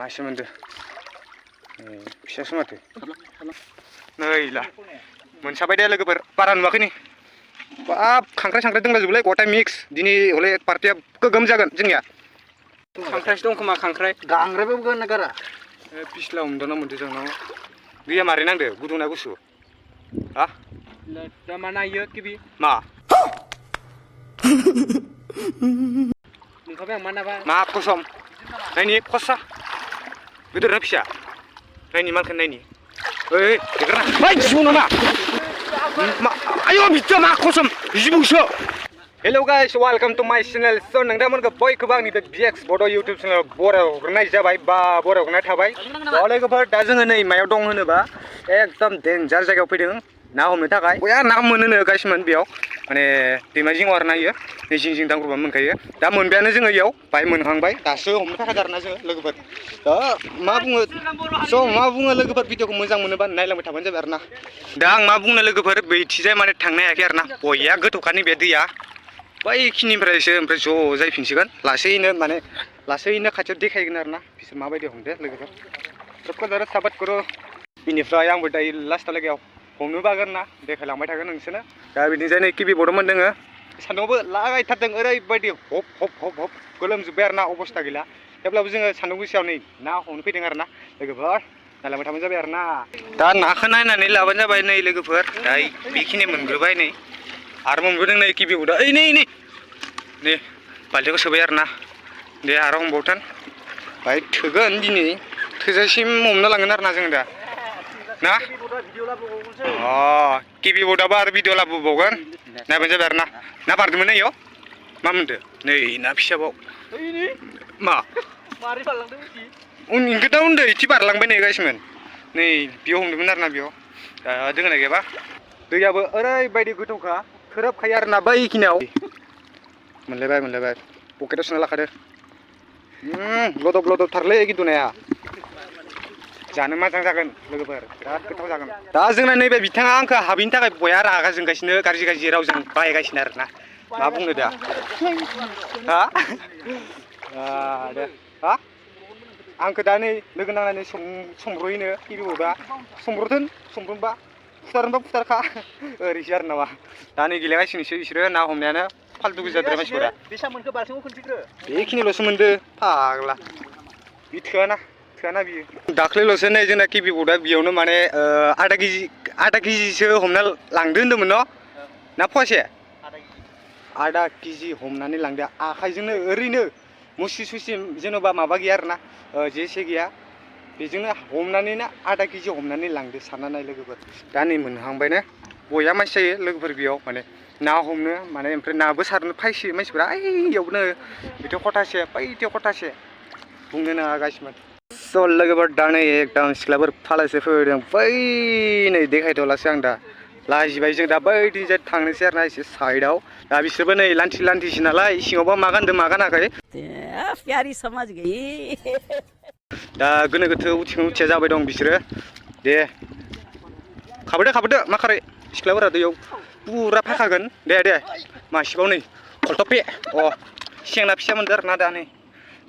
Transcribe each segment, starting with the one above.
मासे मोनदो फिसासो माथो नै ला मोनसाबाय दे लोगोफोर बारा नुवाखै नै बाब खांख्राइ सांख्राइ दंलाजोबोलै गथाय मिक्स दिनै हले पार्टिया गोगोम जागोन जोंनिया खांख्राइसो दं खोमा खांख्राइ गांग्रायबो गोन गारा पिछला हमदोंना मोनदों जोंनाव दैया मारै नांदो गुदुंना गुसु हा दा मा नायो किबि मा नोंखाबाय आं मा नाबा मा कसम नायनि खसा गिदिर ना फिसा नायनि मालखौ नायनि ओइ देग्रा ओइ जिबौ नामा आयौ बिदिया मा कसम जिबौसो हेलौ गाइस वेलकाम टू माय चैनल स' नोंथांमोनखौ बयखौबो आंनि बे बिएक्स बड' इउटुब चेनेलाव बरायनाय हरनाय जाबाय बा बरायनाय हरनाय थाबाय लोगोफोर दा जोङो नै मायाव दं होनोबा एकदम डेन्जार जायगायाव फैदों ना हमनो थाखाय बया ना मोनोनो गाइसमोन बेयाव माने दैमा जिङाव आरो ना इयो दै जिं जिं दांग्रोबा मोनखायो दा मोनबायानो जोङो इयाव बाहाय मोनहांबाय दासो हमनो थाखाय आरोना जोङो लोगोफोर दा मा बुङो स' मा बुङो लोगोफोर भिडिअखौ मोजां मोनोबा नायलांबाय थाबानो जाबाय आरोना दा आं मा बुंनो लोगोफोर बैथिजाय माने थांनो हायाखै आरोना बया गोथौखानि बे दैया बैखिनिफ्रायसो ओमफ्राय ज' जायफिनसिगोन लासैनो खाथियाव देखायगोन आरोना बिसोर माबायदि हमदो लोगोफोर सबको जरा साबाद करो बेनिफ्राय आंबो दायो लास्ट लागैयाव हमनो बागोन ना देखायलांबाय थागोन नोंसोरनो दा बिदिनो नै किबि बर्डमोन दोङो सान्दुंआवबो लागायथारदों ओरैबायदि हब हब हब हब गोलोमजोब्बाय आरोना अबस्था गैला थेवब्लाबो जोङो सान्दुं गोसायाव नै ना हमनो फैदों आरोना लोगोफोर नायलांबाय थाबानो जाबाय आरोना दा नाखौ नायनानै लाबानो जाबाय नै लोगोफोर दा बेखिनि मोनग्रोबाय नै आरो मोनबोदों नै किबि बर्डआ ओइ नै बाल्थिखौ सोबाय आरोना दे आरो हमबावथोन बाहाय थोगोन दिनै थोजासिम हमना लांगोन आरोना जों दा ना किबि बर्डआबो आरो भिडिअ लाबोबावगोन नायबानो जाबाय आरोना ना बारदोंमोन नै इयाव मा मोनदो नै ना फिसाबाव मा उननिखौ दा उन्दै इथि बारलांबाय नै गाइसमोन नै बेयाव हमदोंमोन आरोना बेयाव दा दोङो ना गैयाबा दैयाबो ओरैबायदि गोथौखा थोरोबखायो आरोना बैखिनियाव मोनलायबाय पकेटाव सोना लाखादो लदब थारलै खिन्थु नाया जानो मोजां जागोन लोगोफोर बिराद गोथाव जागोन दा जोंना नैबे बिथाङा आंखौ हाबैनि थाखाय बया रागा जोंगासिनो गाज्रि रावजों बाहायगासिनो आरोना मा बुंनो दा हा दे हा आंखौ दा नै लोगो नांनानै संब्रयोनो किबि बर्डआ संब्रबा फुथारखा ओरैसो आरो नामा दा नै गेलेगासिनोसो बिसोरो ना हमनायानो फाल्तु गोजाद्राय मानसिफोरा बेखिनिल'सो मोनदो फाग्ला बे थोआना बियो दाख्लैल'सो नै जोंना किबि बर्डआ बेयावनो माने आधा केजिसो हमना लांदो होन्दोंमोन न' ना फवासे आधा केजि हमनानै लांदो आखाइजोंनो ओरैनो मुसि सुसि जेन'बा माबा गैया आरोना जेसे गैया बेजोंनो हमनानैनो आधा केजि हमनानै लांदो सानना नाय लोगोफोर दा नै मोनहांबायनो बया मानसि जायो लोगोफोर बेयाव माने ना हमनो माने ओमफ्राय नाबो सारनो फायसोयो मानसिफोरा ओइयावनो बिथिं खथासे बुंनो नाङा गाइसमोन स' लोगोफोर दा नै एकदम सिख्लाफोर फालासे फैदों बै नै देखायथ'लासो आं दा लाजिबाय जों दा बैथिंजाय थांनोसै आरोना एसे साइडआव दा बिसोरबो नै लान्थिसो नालाय सिङावबा मा गानदों मा गानाखै प्यारी समझ गई दा गोनो गोथो उथिया जाबाय दं बिसोरो दे खाबोदो मा खारै सिख्लाफोरा दैयाव पुरा फाखागोन दे मासेबाव नै खलथ'पे सेंना फिसा मोनदो आरोना दा नै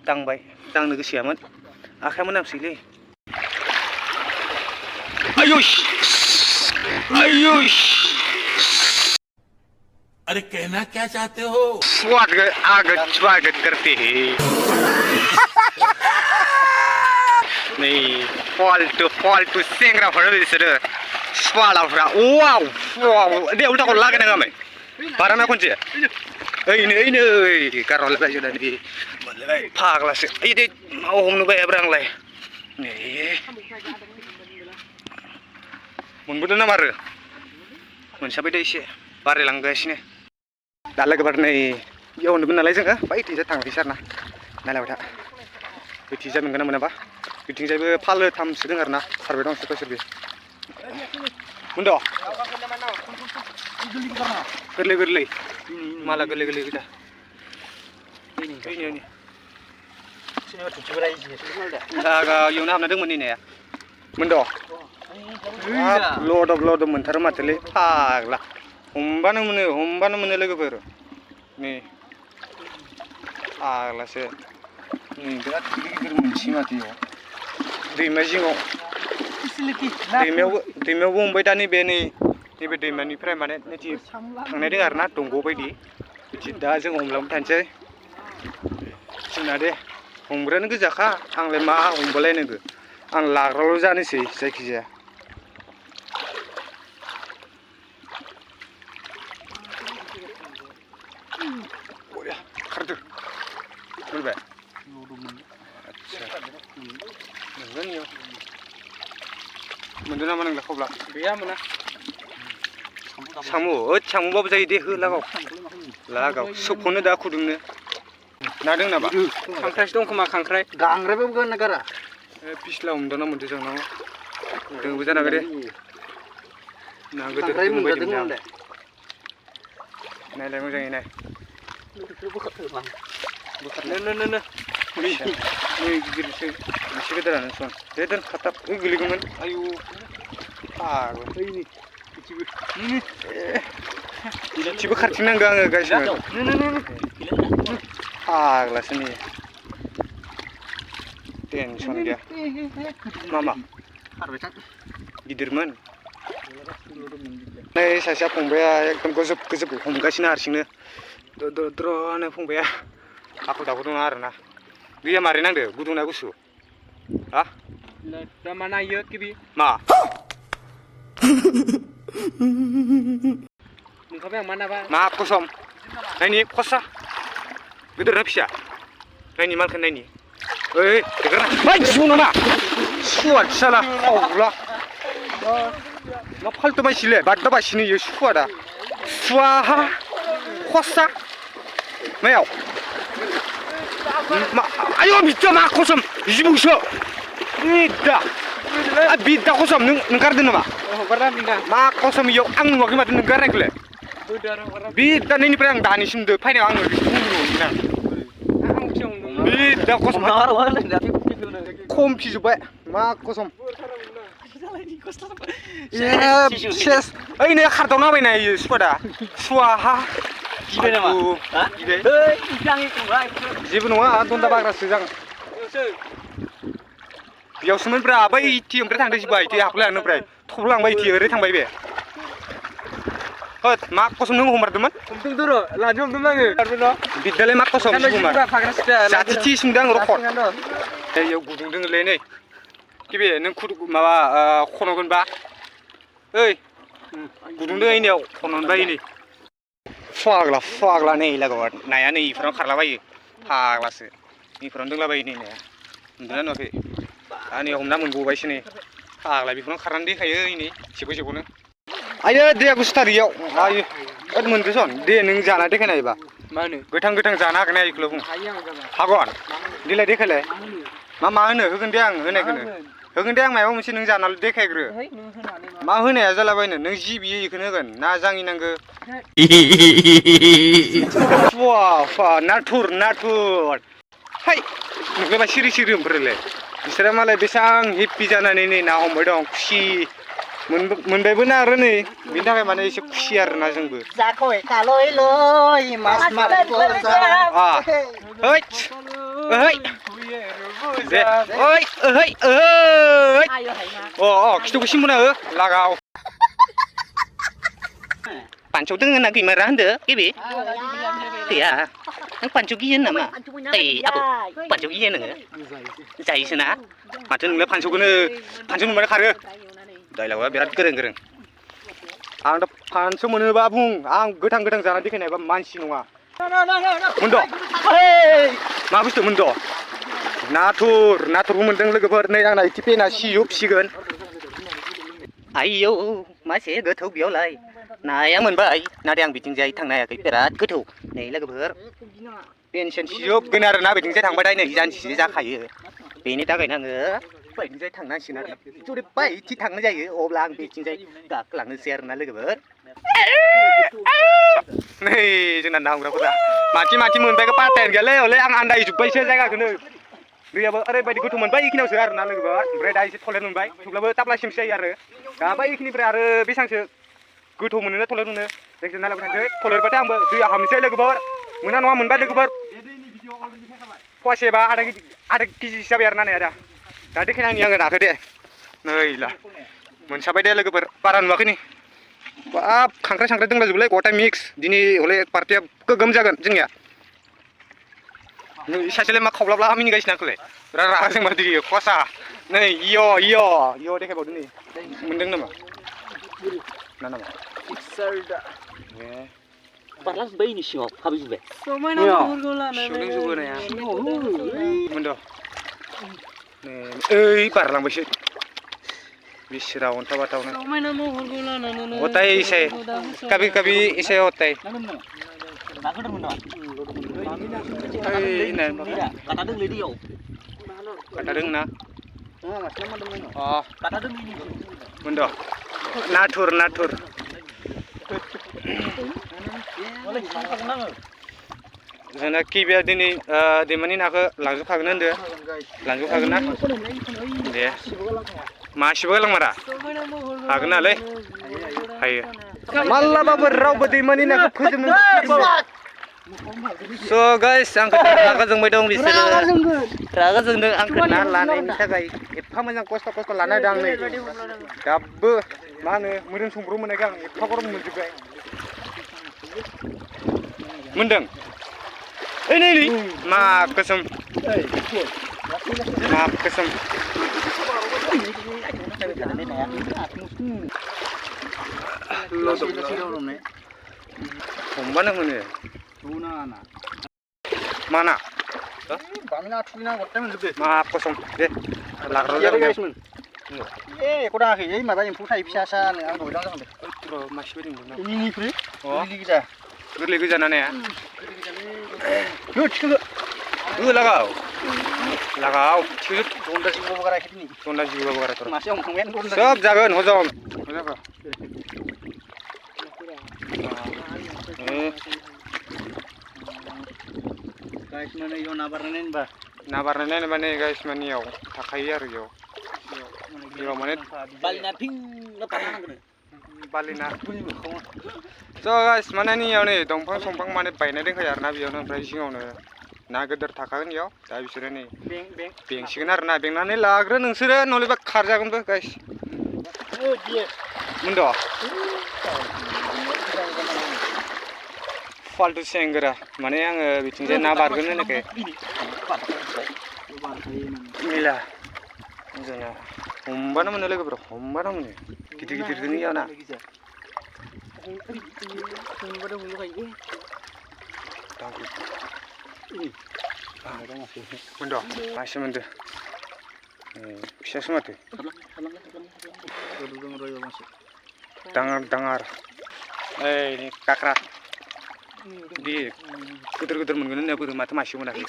दांबाय दांनो गोसोयामोन आखाया मोनामसैलै आयुष अरे कहना क्या चाहते हो स्वागत करते हैं नै फाल्टु सेंग्राफोर बिसोरो स्वालाफ्रा वाव दे उल्टाखौ लागायनाङामोन बाराना खनसे ओइनै गारहरलायबाय जोंना मोनलायबाय फाग्लासो ओइ दे माव हमनो बायाब्रा आंलाय नै मोनबोदों ना मारो मोनसाबाय दे एसे बारायलांगासिनो दा लोगोफोर नै बेयाव मोनगोन नालाय जोङो बैथिंजाय थांनोसै आरोना नायलायबाय था बैथिंजाय मोनगोन ना मोनाबा बिथिंजायबो फालोथामसो दं आरोना सारबाय दं सोरबा मोनद' गोरलै माला गोरलै गोजा इयावनो हाबना दंमोन नै नाया मोनद' लदब मोनथारो माथोलै फाग्ला हमबानो मोनो लोगोफोर नै फाग्लासो नै बिराद गिदिर मोनसै माथो इयाव दैमा जिङाव दैमायावबो हमबाय दा नैबे दैमानिफ्राय माने थांनाय दं आरोना दंग' बायदि दा जों हमलांबाय थानोसै जोंना दे हमग्रायानो गोजाखा आंलाय मा हमबालायनांगौ आं लाग्राल' जानोसै जायखिजाया खारदो मोनबाय आदसा मोनगोन इयाव मोनदों नामा नोंलाय खब्ला गैया मोना साम'बाबो जायो दे हो लागाव सोबख'नो दा खुदुंनो ना दं नामा खांख्रायसो दं खोमा खांख्राय गांग्रायबो मोनगोन नागारा फिस्ला हमदोंना मोनदों जोंनाव दोंबो जानांगौ दे ना गोदोर गांग्राय दंबायदि मोनजादों मोनदों होनलाय नायलाय मोजाङै नाय नो नै गिदिरसो एसे गेदेरानो सन दे दोन खाथाब गोलैगौमोन आयु बिथिंबो खारथिंनांगौ आङो गाइसनो फाग्लासो नै टेनसन गैया मा गिदिरमोन नै सासेया फंबाया एकदम गोजोब हमगासिनो हारसिंनो द्र'नो फंबाया हाखु दाखु दङ आरोना दैया मारै नांदो गुदुंना गुसु हा दा मा नायो किबि मा नुखाबाय आं मा नाबा मा कसम नायनि खसा गिदिरना फिसा नायनि मालखौ नायनि ओइ देरना ओइ जिबौ नामा सुवाद साला फावला मा फाल्टु मानसिलै बाद्दा बासिनो इयो सुवादा सुवाहा खसा मायाव आयौ बिद्दा मा कसम जिबौसो बिद्दा कसम नों गारदों नामा मा कसम इयाव आं नुवाखै माथो नों गारनायखौलाय बिद्दा नैनिफ्राय आं दानिसिम नुदों फैनायाव आङो बिद्दा कसम खम फिजोब्बाय मा कसम सेस ओइ नै खारदावना होबायना इयो सुवादा सुवाहा जेबो नङा दन्दा बाग्रासो जागोन बेयावसोमोनब्रा बै इथि ओमफ्राय थांदों जिबा इथि हाबलांनो ओमफ्राय थबलांबाय इथि ओरै थांबाय बे होद मा कसम नों हमारदोंमोन हमदों र' लानो हमदोंमोन आङो बिद्दालाय मा कसम जिबौमा जाथिथि सोंदों आं रखद खनगोन इयाव गुदुं दोङोलै नै किबे नों माबा खन'गोनबा ओइ गुदुं दोङो इनियाव खन'नबाय नै फाग्ला नै लागाव नाया नै इफोराव खारलाबायो फाग्लासो इफोरावनो दोंलाबायो नै नाया नुदोंना नुवाखै आंनि हमना मोनबावबायसो नै फाग्ला बेफोरावनो खारनानै देखायो नै सेग'नो आयो दैया गुसुथार इयाव आयो ओद मोनदोसन दे नों जाना देखायनो हायोबा मा होनो गोथां जानो हागोन ना इखौल' बुं हागोन देलाय देखायलाय मा होनो होगोन दे आं होनायखौनो होगोन दे आं माबा मोनसे नों जानाल' देखायग्रो मा होनाया जालाबायनो नों जि बियो इखौनो होगोन ना जाङि नांगो नाथुर हाय नुबाय सिरि ओमफ्रायलाय बिसोरो मालाय बेसेबां हेप्पि जानानै नै ना हमबाय दं खुसि मोनबायबो ना आरो नै बिनि थाखाय माने एसे खुसि आरोना जोंबो खिथुखौ सिमबोना हो लागाव पान्सआव दोङो ना गैमारा होनदो गेबे गैया नों पान्सआव गियो नामा ओइ आबौ पान्सआव गियो नोङो जायोसो ना माथो नोंलाय पान्सआव नुबानो खारो डाइलगा बिराद गोरों आं दा पान्सआव मोनोबा बुं आं गोथां जाना देखायनायबा मानसि नङा मोनद' मा बुस्थु मोनद' नाथुरबो मोनदों लोगोफोर नै आंना इथि पेना सिजोबसिगोन आयौ मासे गोथौ बेयावलाय नाया मोनबाय नाथाय आं बिथिंजाय थांनो हायाखै बिराद गोथौ नै लोगोफोर पेनसन सिजोबगोन आरोना बिथिंजाय थांबाथाय नै जानजिसो जाखायो बेनि थाखायनो आङो बैथिंजाय थांनांसिगोन आरो जुदि बैथिं थांनो जायो अब्ला आं बिथिंजाय गाखोलांनोसै आरोना लोगोफोर नै जोंना ना हमग्राफोरा माथि मोनबायखौ पात्तायानो गैयालै हले आं आन्दायजोब्बायसो जायगाखौनो दैयाबो ओरैबायदि गोथौ मोनबाय इखिनियावसो आरोना लोगोफोर ओमफ्राय दा एसे थलेट मोनबाय थेवब्लाबो टाप्लासिमसो जायो आरो दा बैखिनिफ्राय आरो बेसेबांसो गोथौ मोनोना थलेट मोनो जायखिजाया नायलाबाय थानोसै थलेटबाथाय आंबो दैयाव हाबनोसै लोगोफोर मोना नङा मोनबाय लोगोफोर फवासेबा आधा केजिसो जाबाय आरोना नाया दा दा देखायनायनि आङो नाखो दे नै ला मोनसाबाय दे लोगोफोर बारा नुवाखै नै बाब खांख्राइ सांख्राइ दंलाजोबोलै गथाय मिक्स दिनै हले पार्टिया गोगोम जागोन जोंनिया नै सासेलाय मा खावलाब्ला मिनिगासिनो आंखौलाय बिराद रागा जोंमा दियो खसा नै इय देखायबावदो नै मोनदों नामा ना नामा Parlas bay ni siop, habis be. समायना महरखौ लानानै सुनोंजोबो नाया मोनद' नै ओइ बारलांबायसो बिसोरा अन्थाव बाथावनो समायना महरखौ लानानै होता है इसे कभी कभी इसे होता है Nak ada mana? ini Kata deng lady yo. kata deng na oh Kata deng ini. mundo natur Boleh kita kenal. जोंना किबिया दिनै दैमानि नाखौ लांजोबखागोन होनदो लांजोबखागोन ना दे मासेबो गालांमारा हागोन नालाय हायो मालाबाबो रावबो दैमानि नाखौ फोजोबनो स' गाइस आंखौ रागा जोंबाय दं बिसोरो रागा जोंदों आंखौ ना लानायनि थाखाय एफा मोजां खस्थ' लाना होदों आं नै दाबो मा होनो मोदोम संब्र' मोननायखाय आं एफा गरम मोनजोब्बाय मोनदों ओइ नै मा कसम हमबानो मोनो mana मा कसम दे लाग्रा जागोन Kurang akhir, ini malah yang putih biasa nih, aku bilang sama deh masih beri dong ini free, ini kita gourmet ke jana ya yuk lagau cukup sonda jiwa bagara terus masih orang komen sob jagan hozom guys mana yo nabarnen mana guys mana yo takai aja yo mana balina ping balina so guys mana nih yo nih dongpang mana bayna dengkay arna biyo oमफ्राय सिङावनो ना गेदेर थाखागोन इयाव दा बिसोरो नै बेंसिगोन आरो ना बेंनानै लाग्रो नोंसोरो नलेबा खारजागोनबो गाइस मोनद' फाल्टु सेंग्रा माने आङो बिथिंजाय ना बारगोन होननायखाय मिला जोंना हमबानो मोनो लोगोफोर हमबानो मोनो गिदिर दोङो इयाव ना मोनद' मासे मोनदो फिसासो माथो दाङार ओइ काक्रा बिदि गिदिर मोनगोन होननाया बोरो माथो मासे मोनाखै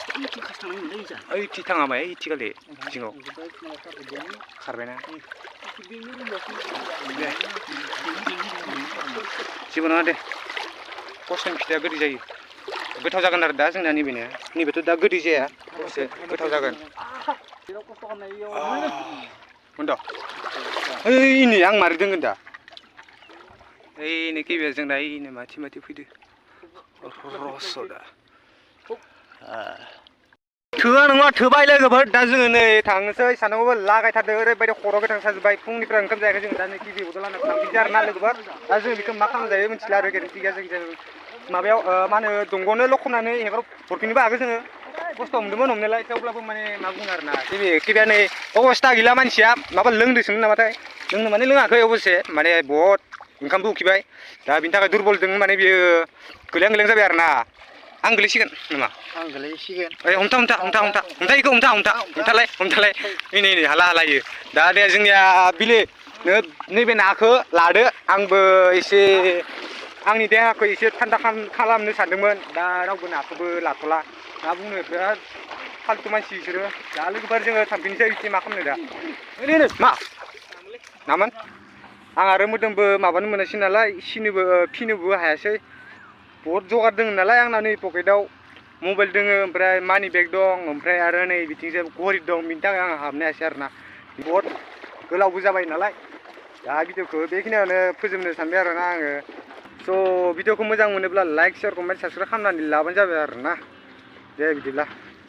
ओइ थि थाङाबाय थि खालि जिङाव खारबायना जेबो नङा दे खस्थ'नि फिथाइया गोदै जायो गोथाव जागोन आरो दा जोंना नैबेथ' दा गोदै जाया एसे गोथाव जागोन मोनद' ओइ नै आं मारै दोंगोन दा ओइ नै किबिया जोंना ओइ नै माथि फैदो रस'दा थोआ नङा थोबाय लोगोफोर दा जोङो नै थांनोसै सानांगौबो लागायथारदों ओरैबायदि खर' गोथां साजोब्बाय फुंनिफ्राय ओंखाम जायाखै जोङो दा नै किबिखौथ' लाना थांफिनसै आरो ना लोगोफोर दा जों बेखौ मा खालामजायो मिथिला आरो गेरेन्टि गैया जों माबायाव मा होनो दंग'नो लखबनानै हेगार हरफिननोबो हागौ जोङो खस्थ' मोनदोंमोन हमनायलाय थेवब्लाबो माने मा बुङो आरो ना किबिया नै अबस्था गैला मानसिया माबा लोंदोंसोमोन नामाथाय लोंनो माने लोङाखै अबसे माने बहुद ओंखामबो उखैबाय दा बिनि थाखाय दुरबल दों माने बियो गोलैहां जाबाय आरो ना आं गोलैसिगोन नामा आं गोलैसिगोन ओइ हमथालाय नै हाला इयो दा दे जोंनिया बिले नैबे नाखौ लादो आंबो एसे आंनि देहाखौ एसे थान्दा खालामनो सानदोंमोन दा रावबो नाखौबो लाथ'ला मा बुंनो बिराद फाल्तु मानसि बिसोरो दा लोगोफोर जोङो थांफिनसै बिदि मा खालामनो दा ओरैनो मा नामोन आं आरो मोदोमबो माबानो मोनासै नालाय फिनोबो हायासै बहुद जगार दङ नालाय आंना नै पकेटाव मबाइल दोङो ओमफ्राय मानि बेग दं ओमफ्राय आरो नै बिथिंजाय घरि दं बिनि थाखाय आं हाबनो हायासै आरो ना बहुद गोलावबो जाबाय नालाय दा भिडिअखौ बेखिनियावनो फोजोबनो सानबाय आरो ना आङो स' भिडिअखौ मोजां मोनोब्ला लाइक शेयार कमेन्ट साबस्क्राइब खालामनानै लाबानो जाबाय आरो ना दे बिदिब्ला